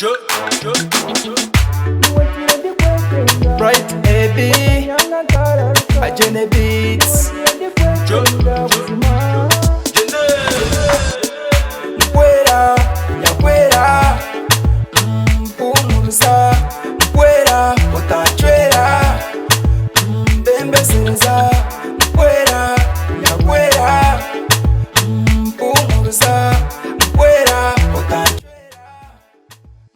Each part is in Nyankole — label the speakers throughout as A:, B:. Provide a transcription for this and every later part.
A: Bright AB, Ajene Beats. Nkwera, nyakwera, mpumuruza, nkwera, otacwera, mbembesereza, nkwera, nyakwera, mpumuruza, nkwera, otacwera.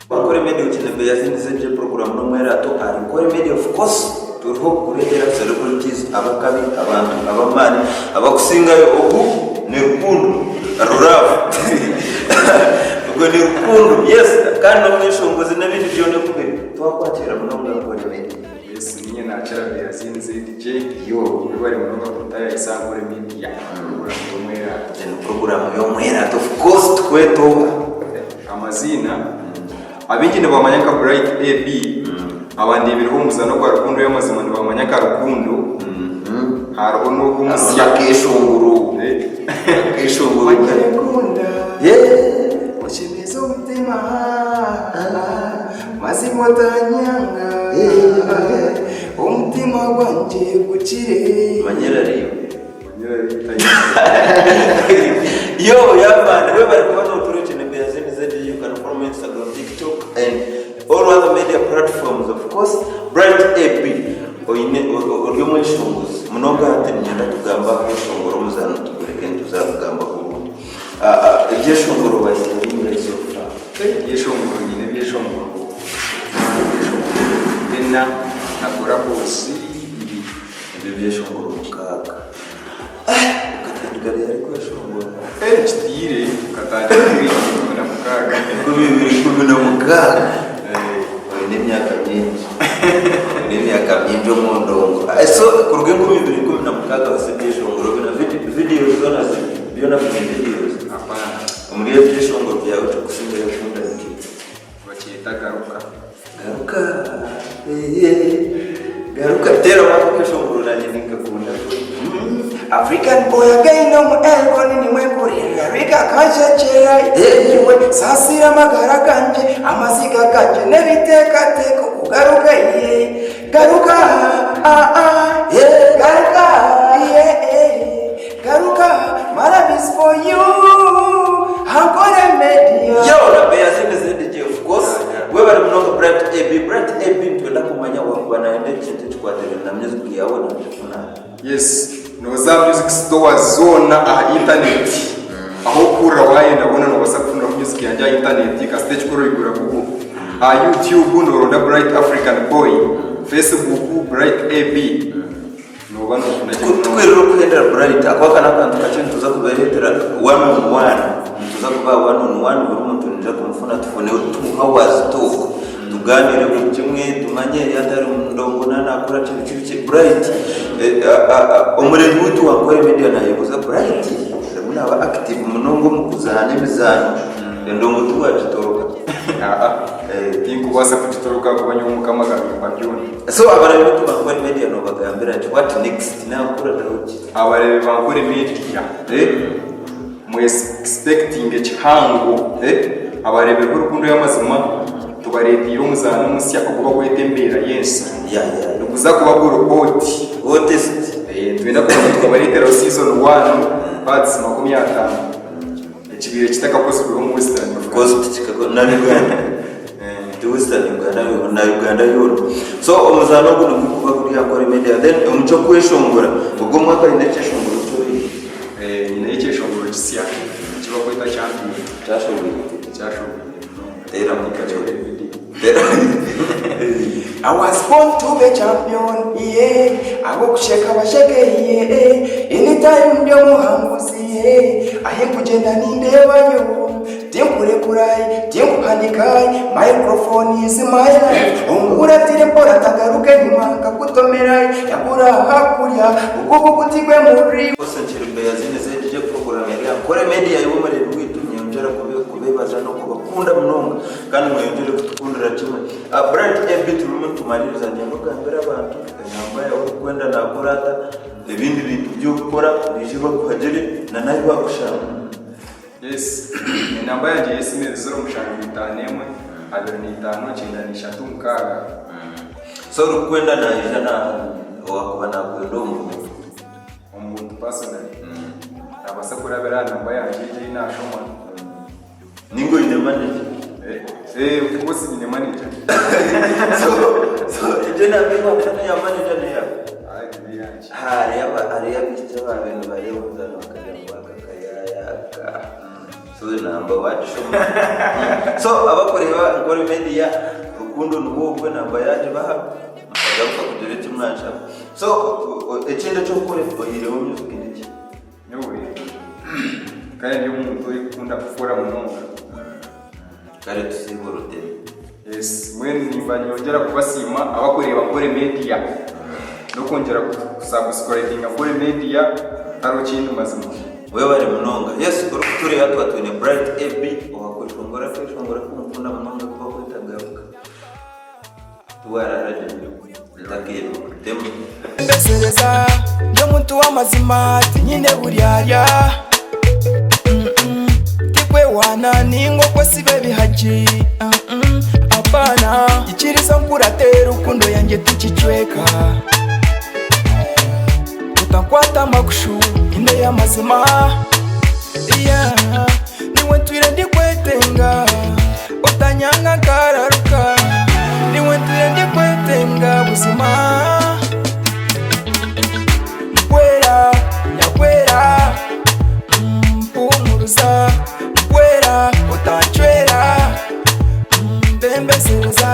B: Ankole Media Okinebe yazindiza egyo puroguraamu n'omwerato ahari Ankole Media of course turiho kukureetera celebrities abakabi abantu ab'amaani abakusingayo ogu ni rukundo love ogwo ni rukundo yes kandi n'omweshongozi n'ebindi byona oku biri twakwakira munonga Ankole Media.
C: Yes niinye nakira Beazinze DJ yo webare munonga kututayayisa Ankole Media puroguraamu y'omwerato.
B: Egi ni puroguraamu y'omwerato of course tukwete oha?
C: Amaziina, Abaingi nibamanya nka Bright AB, abandeebireho omu muzaano gwa Rukundo y'amazima nibamanya nka Rukundo, hariho n'ogwo omusya.
B: Akeshongoro. Akeshongoro.
A: Wanyekunda,
B: Yeah.
A: oshemeza omutima, mazima otanyanga, omutima gwangye gukire.
B: Manyira riyo. Yo, yeah man, webale kuba notura Ekinebe Yazini ZD, you can follow me on Instagram, TikTok and all other media platforms of course. Bright AB, oine ori omweshongozi munonga hati niinyenda tugambe aha kweshongora omuzaano tugureke nituza kugambaho obundi. Ah, ah, ebyeshongoro waizire bingahi so far?
C: Ebyeshongoro nyine ebyeshongoro ebyeshongoro bina na korabosi ibiri.
B: Ebyo byeshongoro mukaaga. Okatandika ryari kweshongora?
C: Kitiire nkatandika 2016.
B: 2016? Oine emyaka mingi. Oine emyaka mingi omu ndongo. So kuruga 2016 wahitsya ebyeshongoro bina videos zoona byona biri videos?
C: Apana.
B: Omuri ebyo byeshongoro byawe ekirikusingayo kukunda nikiiha?
C: Nibakyeta Garuka.
B: Garuka eeh garuka teeraho ako keshongoro nanye ninkakunda
A: African boy again omu elgon nimwe nkurira reka kanshekera iwe saasira amagara gangye amaziga gangye n'ebiteekateeko kugaruka ye garuka ah, ah, garuka yeah, garuka my love is for you Ankole Media.
B: Yo, na Beyazine ZDJ of course. Webale munonga Bright AB. Bright AB nitwenda kumanya wakuba nayenda ekintu ekikwatirene na music yawe nagifuna.
C: Yes, noza music store zoona aha internet ahu okuhurira wayenda hoona nobasa kufuniraho music yangye aha internet kasita ekikuru oigura Google. Aha YouTube noronda Bright African Boy, Facebook Bright AB. Nooba noofuna gye munonga.
B: Tukwirire okuhendera Bright ahakuba aka n'akantu kakye nituza kubereetera one on one nituza kubaha one on one buri muntu niija kumufuna tufune 2 hours talk tugaaniire buri kimwe tumanye yaaba atari mundongo naaba naakora ki biki biki Bright omureebi waitu wa Ankole Media naayebuuza Bright arimu naaba active munonga omu kuzaana emizaano endongo tiwaagitoroka?
C: Tinkubaasa kugitoroka ahakuba nyowe Mukama akabimpa byona.
B: So abarabe bitu ba Ankole Media nobagambira ki what next nakukurataho ki?
C: Abareebi ba Ankole Media eh mu expectinge kihango eh abareebirwe rukundo y'amazima tubareeteire omuzaano omusya ogu bakweta embeera y'ensi
B: Yeah yeah.
C: niguza kuba guri hot
B: Hottest.
C: eh nitwenda kubanza tukabareeteraho season one parts 50. Ekibaire kitakakozirweho omu Western
B: Of course tikikako na Uganda. Ti Western Uganda yoona na Uganda yoona. So omuzaano ogu nigukuba guri Ankole Media then omu ky'okweshongora ogu omwaka oine ekyeshongoro eki oine?
C: Eh, nyineyo ekyeshongoro kisya eki bakweta Champion.
B: Kyashoboire?
C: Kyashoboire munonga.
B: Teeramu
C: Kakye
B: kakye.
C: video.
A: I was born to be champion, yeah. Abokusheka basheke, yeah. Anytime ndi omuhanguzi, yeah. Ahi nkugyenda nindeebayo, tinkurekura, tinkuhanika. Microphone is my life. Onkuratire mpora ntagaruka enyima nkakutomera, yabura hakurya, ogu guti gwe muri.
B: Bose nkiri Beyazine ZJ program eri Ankole Media iwe omureebi waitu nyongyera kubebaza n'okubakunda munonga. Kandi mweyongyere kutukundira kimwe. Bright AB turimu nitumaririza niinyenda ogambire abantu enamba yaawe orikwenda naakora ata, ebindi bintu by'okukora baije bakuhagire na n'ahu baakushanga.
C: Yes, enamba yangye y'esimu eri 0751. 25 93 6.
B: So orikwenda naija na owakuba nakwenda omu buntu.
C: Omu buntu personally. Nabaasa kurabira aha namba yangye egyo ei naashoma.
B: Ninga oine manager?
C: Eh, of course nyine manager.
B: So so egyo enamba ei wakuha neya manager neyawe?
C: Aye tibeyangye.
B: Hariyo hariyo abaishiki abaabaire nibareeba omuzaano bakagira ngu aka kayaaya aka. So enamba waagishoma. So abakureeba Nkore Media, Rukundo niwe ogwo enamba yaagibaha, mukagaruka kugira eki mwanshaba. So ekindi eki orikukora oyihireho music niki?
C: Nyowe kare ndi omuntu orikukunda kukora munonga.
B: Kare tusiibe orutebe.
C: Yes, mbwenu nimba nyongyera kubasiima abakureeba Nkore Media n'okwongyera kusubscribinga Nkore Media tihariho kindi mazima.
B: Webare munonga. Yes, orikutureeba tuba twine Bright AB owakweshongora akeshongora kumukunda munonga kuba kweta Garuka. Tiwarara gye ntakeerwa.
A: Mbesereza ndi omuntu w'amazima tinyine buryarya Tikwehwana ninga okwesiba ebihagi Apana ikiriza nkurate rukundo yangye tikicweka Otankwata amakushu nyine ey'amazima Yeah Niwe ntwire ndikwetenga Otanyanga nkararuka Niwe ntwire ndikwetenga buzima Mpwera nyakwera Mpumuruza mpwera otancwera Mbembezereza.